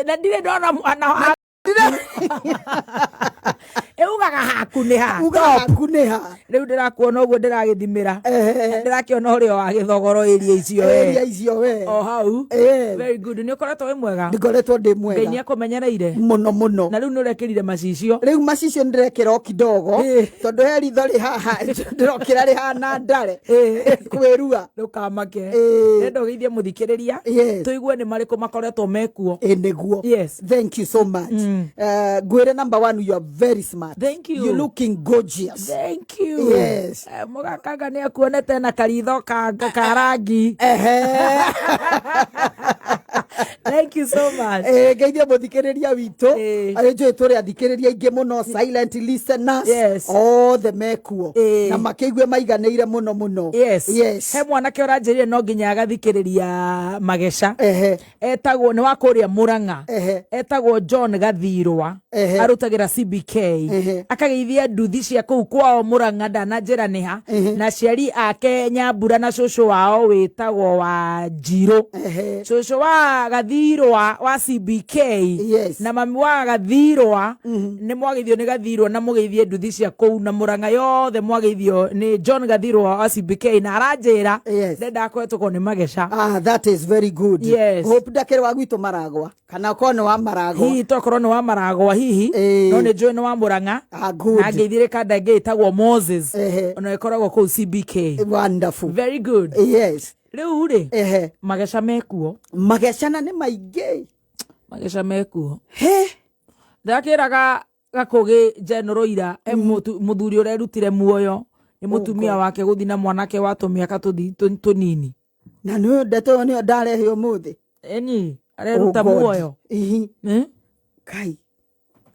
Na ndirĩ ndona mwana wa ĩugaga haku nĩ ha. Uga haku nĩ ha. Rĩu ndĩrakuona ũguo ndĩragĩthimĩra. Ndĩrakĩona ũrĩa wa gĩthogoro ĩria icio area we. Icio we. O hau. Very good. Nĩ ũkoretwo wĩ mwega? Ndikoretwo ndĩ Ngai nĩ mwega. Akũmenyereire Mũno mũno. Na rĩu nĩ ũrekĩrire macicio. Rĩu macicio nĩndĩrekĩra o kidogo, tondũ he ritho rĩ haha ndĩrokĩra rĩhana ndare kwĩrua. Ndũkamake. Ndĩrenda ũgeithie mũthikĩrĩria. Tũigue nĩ marĩkũ makoretwo mekuo. Ĩ nĩguo. Thank you so much. Ngwĩre number one, you are very smart. Thank you. You looking gorgeous. Thank you. Yes. Mũgakanga nĩ akuonete na karitho ka rangi. Thank you so much. Ngeithie mũthikĩrĩria witũ arĩ njũĩ tũrĩ athikĩrĩria aingĩ mũno, silent listeners, othe mekuo na makĩigue maiganĩire mũno mũno. He mwanake ũranjĩrire no nginya agathikĩrĩria mageca. Etagwo nĩ wa kũrĩa Mũrang'a. Etagwo John Gathirwa. Arutagĩra CBK. Akageithia nduthi cia kũu kwao Mũrang'a, ndananjĩra nĩha, na aciari ake Nyambura na cũcũ wao wĩtagwo wa Njirũ. Cũcũ wa Gathirwa wa CBK na mami wa Gathirwa nĩ mwageithio nĩ Gathirwa, na mũgeithie nduthi cia kũu na Mũrang'a yothe. Mwageithio nĩ John Gathirwa wa CBK na aranjĩra ndendaga kũhetũkwo nĩ mageca. Ah, that is very good. Hope ndakĩrĩ wa gwitũ Maragwa, kana okorwo nĩ wa Maragwa. Hihi tokorwo nĩ wa Maragwa hihi, no nĩ njũĩ nĩ wa Mũrang'a. Ah, good. Na ngeithire kanda ĩngĩ ĩtagwo Moses, ona ĩkoragwo kũu CBK. Wonderful. Very good. Rĩu rĩ, mageca mekuo. Magecana nĩ maingĩ. Mageca mekuo. He. Ndakĩraga gakũgĩ General ira e mũthuri ũrerutire muoyo nĩ mũtumia wake gũthi na mwanake wa tũmĩaka tũnini. Na nĩ ndeto ĩyo nĩyo ndarehe ũmũthĩ. Eni areruta Oh God. muoyo. Ihi. Eh? Kai.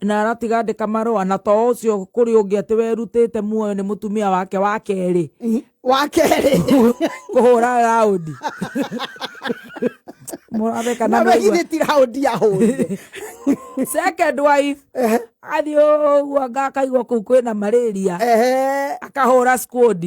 Na aratiga andĩka marũa, na to ũcio, kũrĩ ũngĩ atĩ werutĩte muoyo nĩ mũtumia wake wa kerĩ. Ihi. Wa kerĩ. Kũhũra raũndi mũratheka na na we nĩaigua. Githĩ ti raundi ahũrire? Second wife athiĩ ũguo anga akaigua kũu kwĩna malaria, akahũra squad.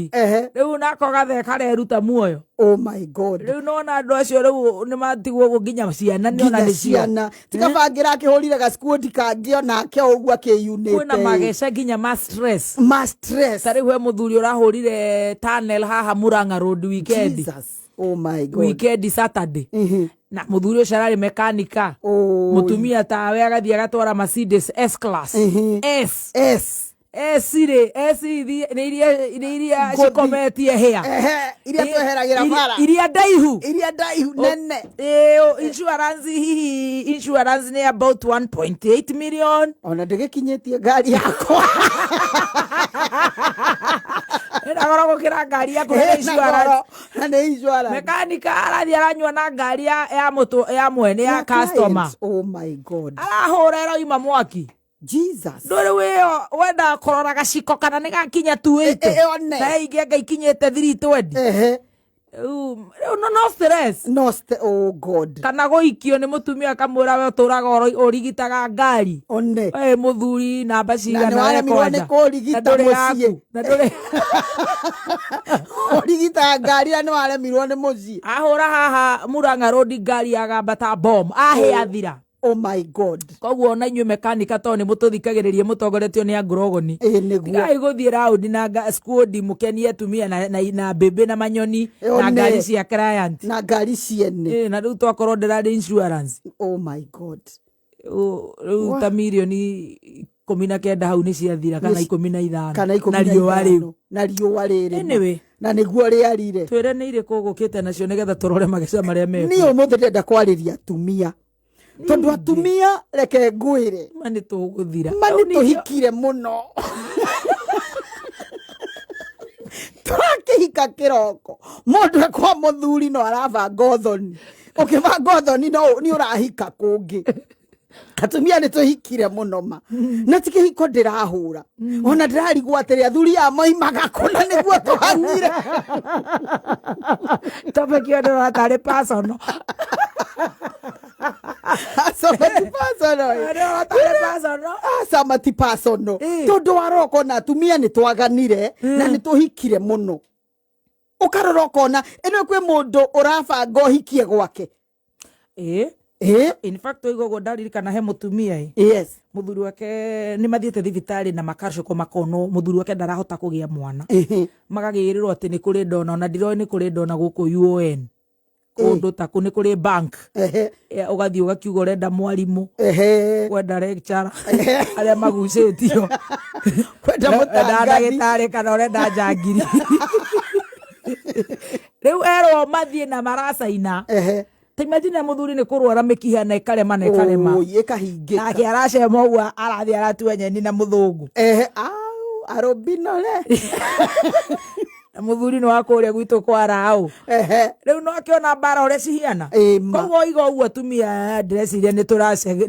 Rĩu nako gathee kareruta muoyo. Oh my God. Rĩu nona andũ acio rĩu nĩ matigwo ũguo, nginya ciana nĩ ona nginya nĩcio ciana tikabangĩra akĩhũrire gaskuodi kangĩ onake o ũguo akĩyunĩte. Kwĩna mageca nginya ma stress. Ma stress. Ta rĩu he mũthuri ũrahũrire tunnel haha Murang'a Road weekend. Jesus. Oh my God. Weekend Saturday. Na mũthuri ũcio ararĩ mekanika. Oh. Mũtumia tawe agathiĩ agatwara Mercedes S Class. S S. S rĩ, S nĩ iria Ngũthi. cikometie hĩa. Iria tweheragĩra bara. Iria ndaihu. Iria ndaihu nene. Ĩĩ, insurance hihi insurance nĩ about 1.8 million. Ona ndĩgĩkinyĩtie ngari yakwa. Ĩna goro gũkĩra ngari yaku na nĩ Ĩna insurance. goro, na nĩ insurance. Mekanika arathiĩ aranyua na ngari ya mũtũ ya mwene ya customer. Client. Oh my God. Arahũra ĩroima mwaki. Jesus. Ndũrĩ wĩyo wendaga kũrora gaciko kana nĩ gakinya 280. One. Na ingĩ anga ikinyĩte 320. Rĩu no stress. No oh God. Kana gũikio nĩ mũtumia akamwĩra we ũtũraga ũrigitaga ngari. One. We mũthuri namba Na cigana nĩ we waremirwo kwanja. nĩ kũrigita Na ndũrĩ mũciĩ. yaku. Na ndũrĩ Ũrigitaga ngari na nĩ waremirwo nĩ mũciĩ. Ahũra haha Murang'a Road ngari yagamba ta bomb ahĩa thira. Oh my God. Koguo ona inyuĩ mekanika, tondũ nĩ mũtũthikagĩrĩrie mũtongoretio nĩ angurogoni, Ĩ nĩguo. tigai gũthiĩ raundi na squad mũkenie atumia na mbĩmbĩ na manyoni na One. ngari cia client. Na ngari ciene. Ĩ, na rĩu twakorwo ndĩrarĩ insurance. Oh my God. Rĩu ta mirioni 19 hau nĩ ciathira, kana 15. Kana ikũmi na na riũa rĩu. ithano. Na riũa rĩrĩ. Anyway. Na nĩguo rĩarire. Twĩre nĩ irĩkũ ũgũkĩte nacio nĩgetha tũrore mageca marĩa mekuo. Niĩ ũmũthĩ ndĩrenda kwarĩria atumia, tondũ atumia, reke ngwĩre, ma nĩ tũgũthira. Ma nĩ tũhikire mũno. Tũrakĩhika kĩroko, mũndũ e kwa mũthuri no arabanga ũthoni. Ũkĩbanga ũthoni no nĩ ũrahika kũngĩ. Atumia nĩ tũhikire mũno ma, na ti kĩhiko ndĩrahũra, ona ndĩrarigwo atĩrĩ, athuri aya moimaga kũna nĩguo tũhang'ire? Topic ĩyo ndĩrona tarĩ personal. Aca ti personal. Ndĩrona tarĩ personal. Aca mati personal, tondũ warora ũkona atumia nĩ twaganire na nĩ tũhikire mũno. Ũkarora ũkona ĩno kwĩ mũndũ ũrabanga ũhikie gwake. Ĩ. Ĩ, In fact oiga ũguo ndaririkana he mũtumia ĩ Mũthuri wake nĩ mathiĩte thibitarĩ na makacokwo makonwo mũthuri wake ndarahota kũgĩa mwana. Magagĩrĩrwo atĩ nĩ kũrĩ ndona, ona ndiroĩ nĩ kũrĩ ndona gũkũ UON kũndũ ta kũ, nĩ kũrĩ bank. Ũgathiĩ ũgakiuga ũrenda mwarimũ, kwenda lecturer arĩa magucĩtio, kwenda ũrenda mũtangathi, ndagĩtarĩ kana ũrenda njangiri. Rĩu erwo mathiĩ na maracaina. Ta imagine mũthuri nĩ kũrwara mĩkiha na ĩkarema na ĩkarema. Ũi, ĩkahingĩka. Nake aracema ũguo arathiĩ aratua nyeni na mũthũngũ. Ehe, au arobinore. Na mũthuri nĩ wa kũrĩa gwitũ kwa raũ. Rĩu no akĩona mbara ũrĩa cihiana. Ĩ, ma. Koguo oiga ũguo atumia aya ndĩreciria nĩ tũracenga.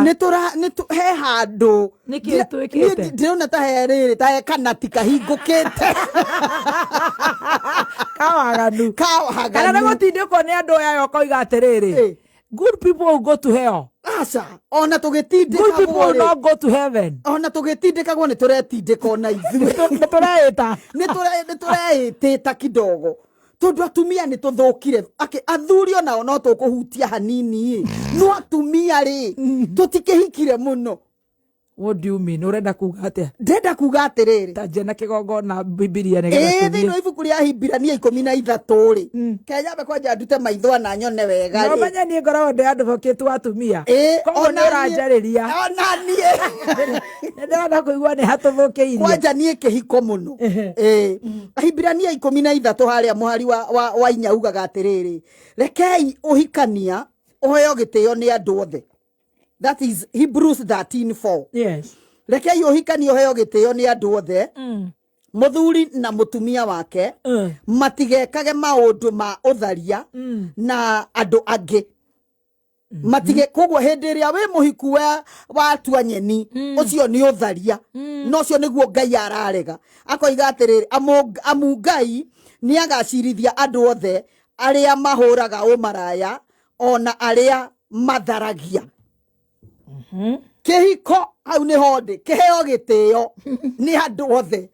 Nĩ tũra nĩ tũ- he handũ. Nĩkĩ twĩkĩte? Niĩ ndĩrona ta he rĩrĩ ta he kanati kahingũkĩte. Kawaganu. Kawaganu. Kana nĩ gũtindĩkwo nĩ andũ aya ũkoiga atĩrĩrĩ, good people will go to hell. Aca, ona Good people tũgĩtindĩkagwo will rĩ, not go to heaven. Ona tũgĩtindĩkagwo nĩ tũretindĩka ona ithuĩ. Nĩ tũreĩta. Nĩ tũreĩtĩta kidogo tondũ atumia nĩ tũthũkire. Akĩ athuri onao no tũkũhutia hanini ĩ, no atumia rĩ, tũtikĩhikire mũno. What do you mean? Ũrenda kuga atĩa? Ndĩrenda kuga atĩrĩrĩ, Ta njia na kĩgongona Bibilia nĩgetha ĩĩ, thĩinĩ tũthiĩ. wa ibuku rĩa Hibirania 13 rĩ, kenyambe kwanja ndute maitho ana nyone wega No rĩ. menye niĩ ngoragwo ndĩ advocate wa atumia. Ĩĩ, Koguo ona nĩ niĩ- ũranjarĩria. Ona niĩ. Nĩ ndĩrenda kũigua nĩ hatũthũkĩirie. Kwanja niĩ kĩhiko mũno. Ĩĩ, Ahibirania 13 harĩa mũhari wa 4 ugaga atĩrĩrĩ, rekei ũhikania ũheo gĩtĩo nĩ andũ othe. That is Hebrews 13:4. Rekei ũhikania ũheo gĩtĩo nĩ andũ othe, mũthuri na mũtumia wake matigekage maũndũ ma ũtharia na andũ angĩ. Matige koguo hĩndĩ ĩrĩa wĩ mũhiku watua nyeni, ũcio nĩ ũtharia. Na ũcio nĩguo Ngai ararega. Akoiga atĩrĩrĩ, amu Ngai nĩ agacirithia andũ othe arĩa mahũraga ũmaraya ona arĩa matharagia. Kĩhiko hau nĩho ndĩ, kĩheo gĩtĩo nĩ andũ othe.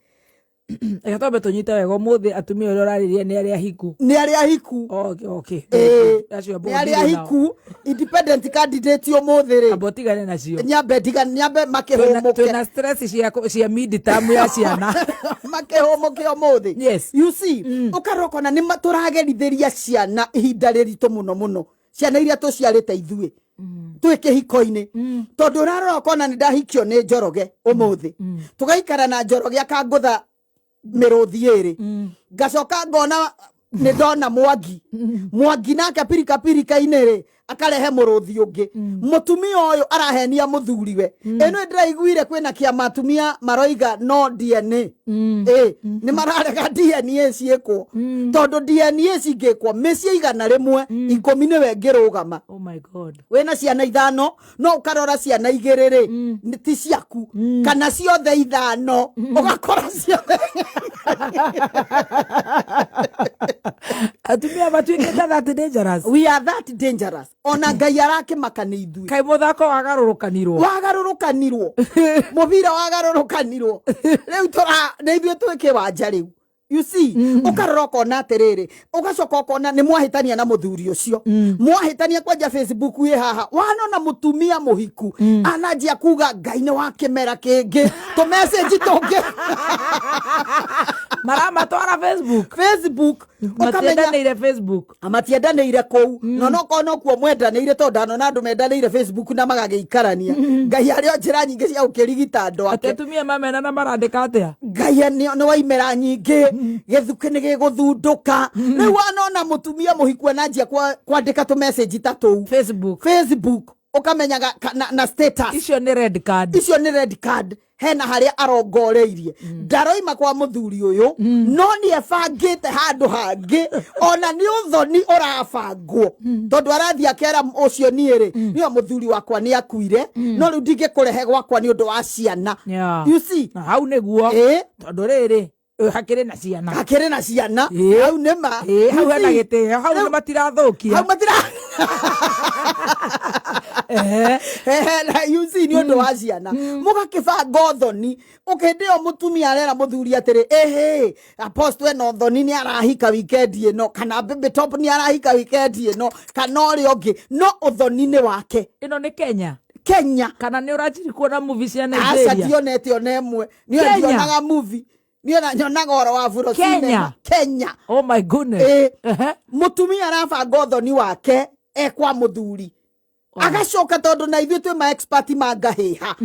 Reke twambe tũnyite wega, ũmũthĩ atumia ũrĩa ũrarĩria nĩ arĩa ahiku. Nĩ arĩa ahiku. Okay, okay. Ĩĩ, Acio nĩ arĩa ahiku, independent candidate ũmũthĩ rĩ. Amba ũtigane nacio. Nyambe ndigane, nyambe makĩhũmũke. Twĩna stress cia mid term ya ciana. Makĩhũmũke ũmũthĩ. Yes. You see, ũkarora ũkona nĩ tũragerithĩria ciana ihinda rĩritũ mũno mũno. Ciana iria tũciarĩte ithuĩ. Twĩ kĩhiko-inĩ. Tondũ ũrarora ũkona nĩ ndahikio nĩ Njoroge ũmũthĩ. Tũgaikara na Njoroge akangũtha mĩrũthi ĩrĩ. Ngacoka ngona nĩ ndona Mwangi. Mwangi nake pirika pirika-inĩ rĩ, akarehe mũrũthi ũngĩ. Mũtumia ũyũ arahenia mũthuriwe. Ĩno ndĩraiguire kwĩna kĩama atumia maroiga no DNA. Ĩ, nĩ mararega DNA ciĩkwo. Tondũ DNA cingĩkwo mĩciĩ 100, 10 nĩwe ĩngĩrũgama. Oh my God. Wĩna ciana 5, no ũkarora ciana 2 rĩ, nĩ ti ciaku. Kana ciothe 5, ũgakora ciothe. Atumia matuĩkĩte that dangerous. We are that dangerous. Ona Ngai arakĩmaka nĩ ithuĩ. Kaĩ mũthako wagarũrũkanirwo. Wagarũrũkanirwo. Mũbira wagarũrũkanirwo. Rĩu nĩ ithuĩ twĩ kĩwanja rĩu. You see, ũkarora ũkona atĩrĩrĩ, ũgacoka ũkona nĩ mwahĩtania na mũthuri ũcio. Mwahĩtania kwanja Facebook ĩ haha, wanona mũtumia mũhiku, ananjia kuga Ngai nĩ wa kĩmera kĩngĩ, tũ message tũngĩ. Maramatwara Facebook. Facebook. Ũkamenya Matiendanĩire Facebook. Matiendanĩire kũu. No no korwo nokuo mwendanĩire, tondũ ndanona andũ mendanĩire Facebook na magagĩikarania. Ngai arĩ o njĩra nyingĩ cia gũkĩrigita andũ ake. Atĩ atumia mamena na marandĩka atĩa? Ngai nĩ waimera nyingĩ, gĩthukĩ nĩ gĩgũthundũka. Rĩu wanona mũtumia mũhiku ananjia kwandĩka tũ message ta tũu. Facebook. Facebook. Ũkamenyaga na status. Icio nĩ red card. Icio nĩ red card. Hena harĩa arongoreirie. Ndaroima kwa mũthuri ũyũ, no nĩ ebangĩte handũ hangĩ, ona nĩ ũthoni ũrabangwo. Tondũ arathiĩ akera ũcio niĩ rĩ, nĩwe mũthuri wakwa nĩ akuire, no rĩu ndingĩkũrehe gwakwa nĩ ũndũ wa ciana. You see? Na hau nĩguo. Ĩ. Tondũ rĩrĩ, ũyũ hakĩrĩ na ciana. Hakĩrĩ na ciana. Ĩ. Hau nĩ ma. Ĩ, hau You hena see? gĩtĩo, hau Rĩu nĩ matirathũkia. Hau matira- Ehe. Ehe, na you see nĩ ũndũ wa ciana mũgakĩbanga ũthoni. Ũkĩndĩ ĩyo mũtumia arera mũthuri atĩrĩ, ĩhĩ, apostle ena ũthoni, nĩ arahika weekend ĩno, kana Baby Top nĩ arahika weekend ĩno, kana ũrĩa ũngĩ, no ũthoni nĩ wake. Ĩno nĩ Kenya? Kenya. Kana nĩ ũranjiri kuona movie cia Aca. Nigeria? Ndionete ona ĩmwe niĩ. Kenya? Ndionaga movie niĩ, nyonaga ũhoro wa buro. Kenya? Cinema. Kenya. Oh my goodness. Ĩ. Ehe. Mũtumia arabanga ũthoni wake ekwa mũthuri, agacoka tondũ na ithuĩ twĩ ma expert ma ngahĩha,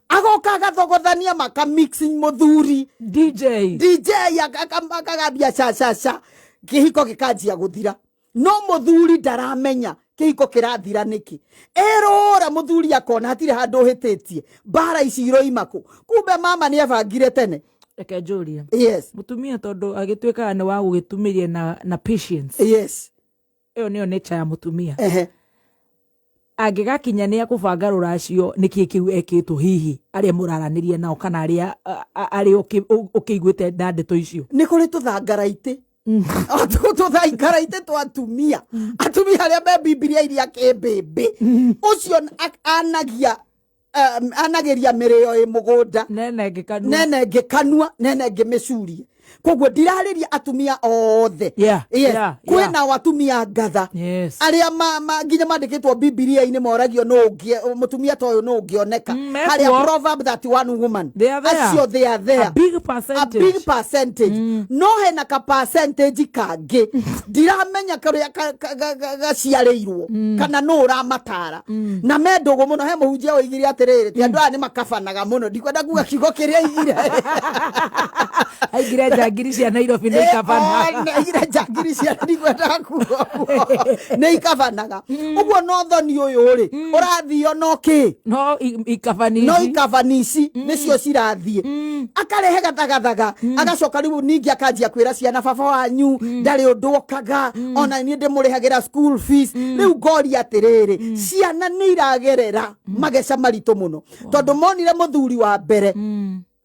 agoka agathogothania maka mixing mũthuri. DJ. DJ akagambia cacaca, kĩhiko gĩkanjia gũthira, no mũthuri ndaramenya kĩhiko kĩrathira nĩkĩ. Erora mũthuri akona hatirĩ handũ ũhĩtĩtie, mbara ici iroima kũ? Kumbe mama nĩ abangire tene. Reke njũrie. Yes. Mũtumia tondũ agĩtuĩkaga nĩ wa gũgĩtumĩria na patience. Ĩyo nĩyo nature ya mũtumia. Angĩgakinya nĩ akũbanga rũracio, nĩkĩ kĩu ekĩtwo hihi arĩa mũraranĩria nao kana arĩa arĩa ũkĩiguĩte na ndeto icio? Nĩ kũrĩ tũthangaraitĩ, tũthangaraitĩ twa atumia, atumia arĩa me Bibilia iria kĩmbĩmbĩ ũcio anagia anagĩria mĩrĩo ĩ mũgũnda. Nene ngĩkanua. Nene ngĩkanua, nene ngĩmĩcurie. Koguo ndirarĩria atumia othe. Yes. Kwĩna atumia ngatha arĩa nginya mandĩkĩtwo Bibilia-inĩ, moragio nũ ũngĩ mũtumia ta ũyũ nũ ũngĩoneka. Mekuo. Harĩa Proverb 31 woman. They are there. Acio they are there. A big A percentage. big percentage. No hena ka percentage kangĩ ndiramenya karĩa gaciarĩirwo kana nũ ũramatara na me ndũgũ mũno. He mũhunjia oigire atĩrĩrĩ, ti andũ aya nĩ makabanaga mũno. Ndikwenda kuga kiugo kĩrĩa aigire. Aigire njangiri cia Nairobi nĩ ikabana. Aigire njangiri cia, ndikwenda kuga ũguo, nĩ ikabanaga ũguo. No thoni ũyũ rĩ ũrathio no kĩ? No ikabani No ici. ikabani ici nĩcio cirathiĩ, akarehe gathagathaga, agacoka rĩu ningĩ akanjia kwĩra ciana, baba wanyu ndarĩ ũndũ okaga, ona niĩ ndĩmũrĩhagĩra school fees. Rĩu ngoria atĩrĩrĩ, ciana nĩ iragerera mageca maritũ mũno tondũ monire mũthuri wa mbere,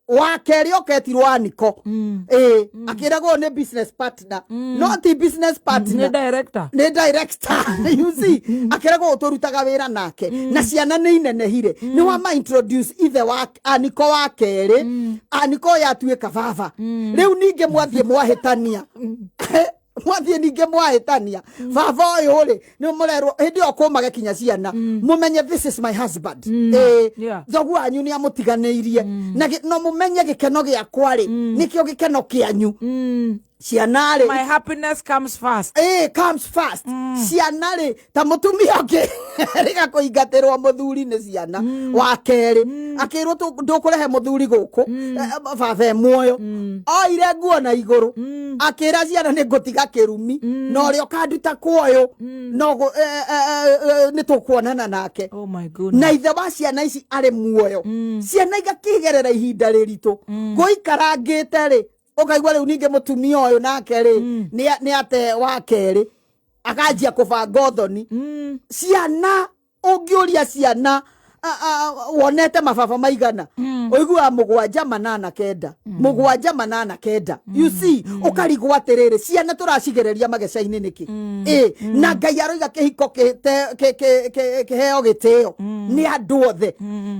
wa kerĩ oketirwo aniko ĩ, akĩragwo nĩ business partner, no ti business Nĩ partner. Director. Nĩ director, you see. Akĩragwo tũrutaga wĩra nake, na ciana nĩ inenehire, nĩ wama introduce ithe wa aniko wa kerĩ, aniko ũyũ atuĩka baba. Rĩu ningĩ mwathiĩ mwahĩtania, mwathiĩ ningĩ mwahĩtania, baba ũyũ rĩ nĩ mũrerwo hĩndĩ ĩyo kũmage kinya ciana mũmenye this is my husband. Ĩ, thoguo wanyu nĩ amũtiganĩirie na no mũmenye gĩkeno gĩakwa rĩ nĩkĩo gĩkeno kĩanyu, ciana rĩ. My happiness comes first. Comes first. Ciana rĩ, ta mũtumia ũngĩ rĩga kũingatĩrwo mũthuri nĩ ciana wa kerĩ, akĩrwo ndũkũrehe mũthuri gũkũ, baba e muoyo. Oire nguo na igũrũ, akĩra ciana nĩ ngũtiga kĩrumi na ũrĩa ũkanduta kuoyũ no nĩ tũkuonana nake. Oh my goodness. Na ithe wa ciana ici arĩ muoyo, ciana igakĩgerera ihinda rĩritũ gũikarangĩte rĩ, ũkaigua rĩu ningĩ mũtumia ũyũ nake rĩ nĩ ate wa kerĩ akanjia kũbanga ũthoni. Ciana ũngĩũria ciana wonete mababa maigana, ũiguaga mũgwanja, manana, kenda, mũgwanja, manana, kenda. You see, ũkarigwo atĩrĩrĩ, ciana tũracigereria mageca-inĩ nĩkĩ? Ĩ, na Ngai aroiga kĩhiko kĩheo gĩtĩo nĩ andũ othe.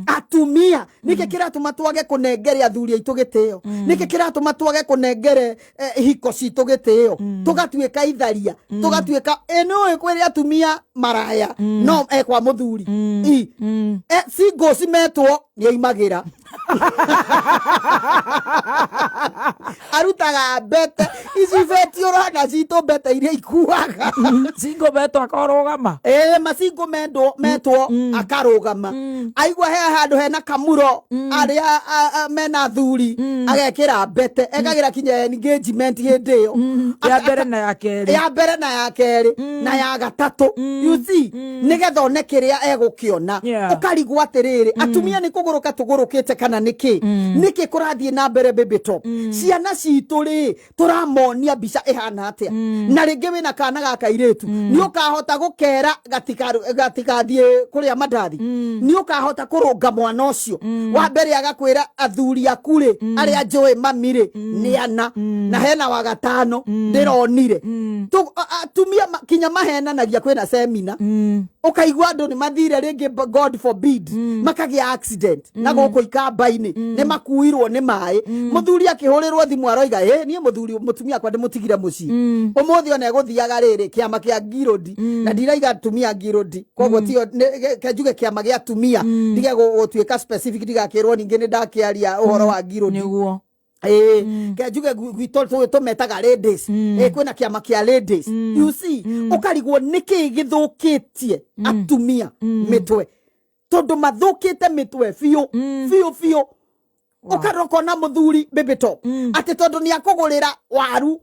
Atumia, nĩkĩ kĩratũma twage kũnengere athuri aitũ gĩtĩo? Nĩkĩ kĩratũma twage kũnengere hiko citũ gĩtĩo, tũgatuĩka itharia, tũgatuĩka ĩ nĩũĩ kwĩrĩ atumia maraya no ekwa mũthuri I singles metwo nĩ aimagĩra, arutaga mbete ici beti ũrona citũ, mbete iria ikuaga. Single betwo akarũgama. Ĩ, macingo mendwo metwo akarũgama, aigua he handũ hena kamuro arĩa mena athuri, agekĩra mbete, ekagĩra kinya engagement hĩndĩ ĩyo. Ya mbere na ya kerĩ. Ya mbere na ya kerĩ na ya gatatũ, you see, nĩgetha one kĩrĩa egũkĩona. Ũkarigwo atĩrĩrĩ, atumia nĩ kũgũrũka tũgũrũkĩte kana nĩkĩ? Nĩkĩ kũrathiĩ na mbere, Baby Top? Ciana citũ rĩ, tũramonia mbica ĩhana atĩa? Na rĩngĩ wĩna kana ga kairĩtu, nĩ ũkahota gũkera gatigathiĩ kũrĩa mandathi? Nĩ ũkahota kũrũnga mwana ũcio? Wa mbere agakwĩra athuri aku rĩ, arĩa njũĩ mami rĩ nĩ ana, na hena wa gatano ndĩronire. Atumia kinya mahenanagia kwĩna semina. Ũkaigua andũ nĩ mathire rĩngĩ, God forbid, makagĩa accident na gũkũ ikamba-inĩ, nĩ makuirwo nĩ maĩ. Mũthuri akĩhũrĩrwo thimũ aroiga, "Ĩ, niĩ mũthuri mũtumia akwa ndĩmũtigire mũciĩ ũmũthĩ." Ona ĩgũthiaga rĩrĩ kĩama kĩa ngirũndi, na ndiraiga atumia ngirũndi, koguo tiyo ke njuge kĩama gĩa atumia, ndige gũtuĩka specific, ndigakĩrwo ningĩ nĩ ndakĩaria ũhoro wa ngirũndi. Ĩĩ, ke njuge gwitũ tũmetaga ladies. Ĩĩ, kwĩna kĩama kĩa ladies, you see. Ũkarigwo nĩkĩ gĩthũkĩtie atumia mĩtwe, tondũ mathũkĩte mĩtwe biũ biũ biũ. Ũkarokona mũthuri baby top atĩ tondũ nĩ akũgũrĩra waru,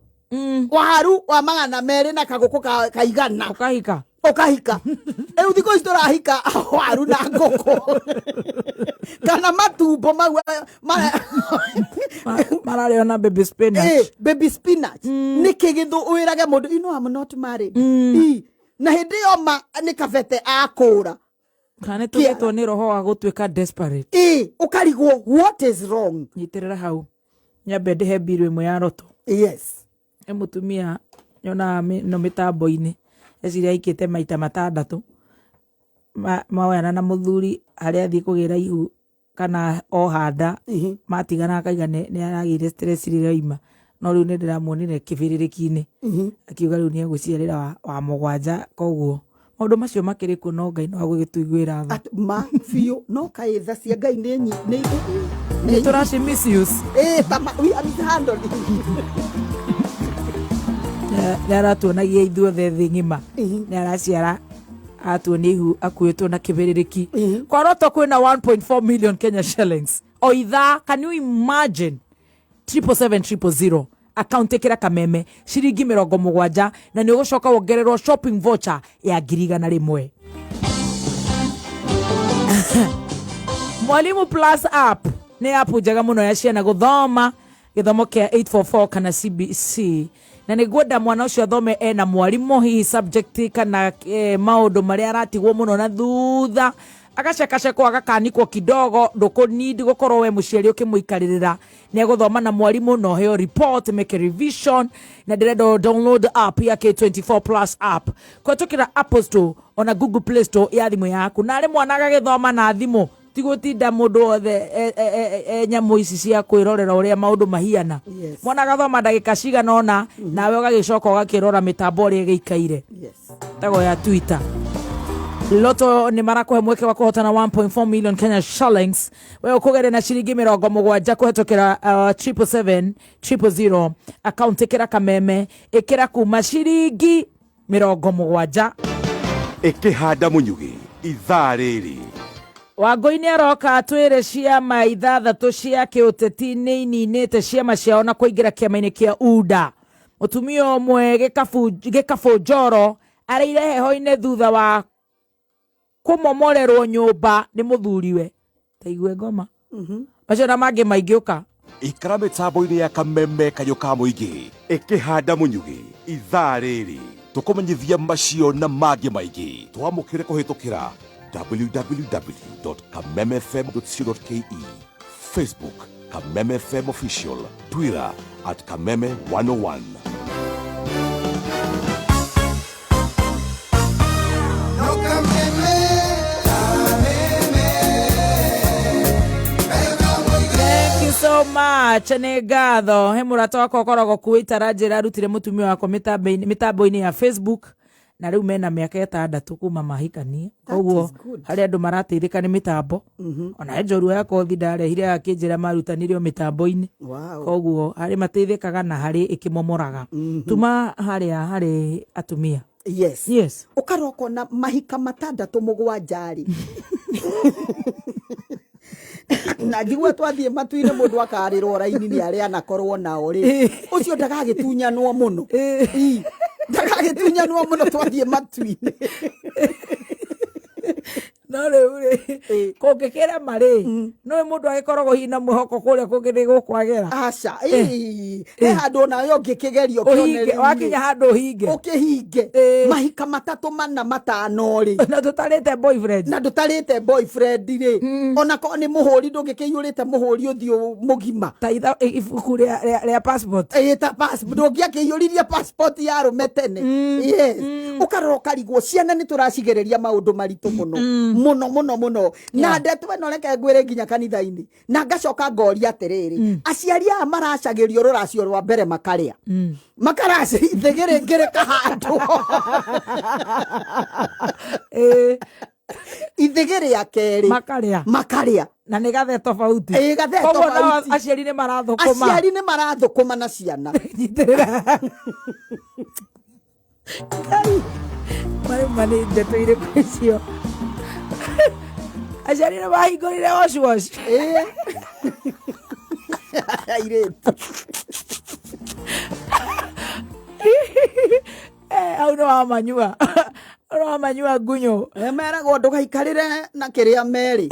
waru wa 200 na kagũkũ kaigana. Ũkahika. Ũkahika. Rĩu thikũ ici tũrahika waru na ngũkũ kana matumbo mau Mararĩo na baby spinach. Baby spinach. Nĩkĩ gĩthũ wĩrage mũndũ, "You know I'm not married"? Ĩ, na hĩndĩ ĩyo ma nĩ kabete akũra. Kana nĩ tũgĩtwo nĩ roho wa gũtuĩka desperate. Ĩ, ũkarigwo what is wrong. Nyitĩrĩra hau, nyambe ndĩhe mbiru ĩmwe ya roto. Nĩ mũtumia nyonaga no mĩtambo-inĩ, eciria aikĩte maita matandatũ. Maoyana na mũthuri harĩa athiĩ kũgĩra ihu kana oha nda, matigana akaiga nĩ aragĩire stress rĩrĩa oima. No rĩu nĩ ndĩramuonire kĩbĩrĩrĩki-inĩ akiuga rĩu nĩ egũciarĩra wa mũgwanja. Koguo maũndũ macio makĩrĩ kuo, no Ngai no agũgĩtũiguĩra tha. Ma biũ, no kaĩ tha cia Ngai nĩ nĩ tũraci misuse. Ĩ, ta we are mishandling. Nĩ aratuonagia ithuothe thĩ ng'ima nĩ araciara, atuonia ihu akuĩtwo na kĩbĩrĩrĩki. Kwa roto kwĩna 1.4 million Kenya shillings o ithaa. Can you imagine? 777 000, account ĩkĩra kameme ciringi 70, na nĩ ũgũcoka wongererwo shopping voucher ya 100,000. Mwalimu Plus app nĩ app njega mũno ya ciana gũthoma gĩthomo kĩa 844 kana CBC, na nĩ ngwenda mwana ũcio athome ena mwarimũ, hihi subject kana maũndũ marĩa aratigwo mũno na thutha, agacekacekwo, agakanikwo kidogo. Ndũkũ need gũkorwo we mũciari ũkĩmũikarĩrĩra, nĩ egũthoma na mwarimũ na ũheo report, make a revision. Na ndĩrenda ũ download app ya K24 Plus app kũhetũkĩra Apple Store ona Google Play Store ya thimũ yaku, na arĩ mwana agagĩthoma na thimũ, ti gũtinda mũndũ wothe e nyamũ ici cia kwĩrorera ũrĩa maũndũ mahiana. Mwana agathoma ndagĩka cigana ũna, nawe ũgagĩcoka ũgakĩrora mĩtambo ũrĩa ĩgĩikaire. Tego ya Twitter. Loto nĩ marakũhe mweke wa kũhotana 1.4 million Kenya shillings. We ũkũgeria na ciringi 70 kũhetũkĩra 777 000, account ĩkĩra kameme, ĩkĩra kuma ciringi 70. Ĩkĩhanda mũnyugĩ ithaa rĩrĩ. Wangũi nĩ aroka atwĩre ciama ithathatũ cia kĩũteti nĩ ininĩte ciama ciao na kũingĩra kĩama-inĩ kĩa UDA. Mũtumia ũmwe gĩkabũ njoro areire heho-inĩ thutha wa kũmomorerwo nyũmba nĩ mũthuriwe. Taigue ngoma macio na mangĩ maingĩ ũka. Ikara mĩtambo-inĩ ya kameme kayũ ka mũingĩ. Ĩkĩhanda mũnyugĩ ithaa rĩrĩ, tũkũmenyithia macio na mangĩ maingĩ. Twamũkĩre kũhĩtũkĩra www.kamemefm.co.ke, Facebook Kameme FM Official, Twitter @Kameme101. Thank you so much, nĩ ngatho. He mũrata wakwa ũkoragwo Kuwait aranjĩra arutire mũtumia wakwa mĩtambo-inĩ ya Facebook, na rĩu mena mĩaka 6 kuma mahikania. Koguo Is good. Harĩ andũ marateithĩka nĩ mĩtambo. Ona he njorua ya kothi ndarehire akĩnjĩra marutanire o mĩtambo-inĩ. Koguo harĩ mateithĩkaga na harĩ ĩkĩmomoraga. Tuma harĩa harĩ atumia. Ũkaroka na mahika matandatũ mũgwanja rĩ, na njigua twathiĩ matu-inĩ mũndũ akarĩrwo raini nĩ arĩa anakorwo nao rĩ, ũcio ndagagĩtunyanwo mũno. Ii, ndagagĩtunyanwo mũno twathiĩ matu-inĩ. No rĩu rĩ, kũngĩkĩrema rĩ, nĩũĩ mũndũ agĩkoragwo hihi na mwĩhoko kũrĩa kũngĩ nĩ gũkwagĩra. Aca, ĩĩ, he handũ onawe ũngĩkĩgeria Ũhinge, ũkĩone. Wakinya handũ ũhinge. Ũkĩhinge. Mahika matatũ, mana, matano rĩ, na tũtarĩte boyfriend. Na ndũtarĩte boyfriend rĩ, ona korwo nĩ mũhũri, ndũngĩkĩiyũrĩte mũhũri ũthiũ mũgima. Ta ibuku rĩa passport. Ĩĩ, ta passport, ndũngĩakĩiyũririe passport ya arũme tene. Yes, ũkarora ũkarigwo, ciana nĩ tũracigereria maũndũ maritũ mũno mũno mũno mũno. Na ndeto ĩno, reke ngwĩre, nginya kanitha-inĩ, na ngacoka ngoria atĩrĩrĩ, aciari aya maracagĩrio rũracio rwa mbere, makarĩa makaraci ithĩgĩrĩ ngĩrĩka handũ, ithĩgĩ rĩa kerĩ makarĩa. Makarĩa. Na nĩ gathe tofauti. Ĩĩ, gathe Koguo nao tofauti. Aciari nĩ marathũkũma. Aciari nĩ marathũkũma na ciana. Nyitĩrĩra. Ngai, marĩ nĩ ndeto irĩkũ icio? Aciari nĩ mahingũrire wash wash. Ĩĩ, airĩtu. Hau nĩ wamanyua, hau nĩ wamanyua ngunyũ. Meragwo ndũgaikarĩre na kĩrĩa merĩ,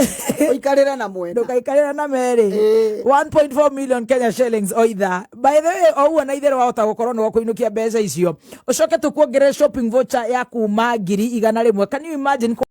ũikarĩre na mwena. Ndũgaikarĩre na merĩ. 1.4 million Kenya shillings o ithaa. By the way, o ũguo na itherũ wahota gũkorwo nĩ wakũinũkia mbeca icio, ũcoke tũkuongerere shopping voucher ya kuma 100,000. Can you imagine?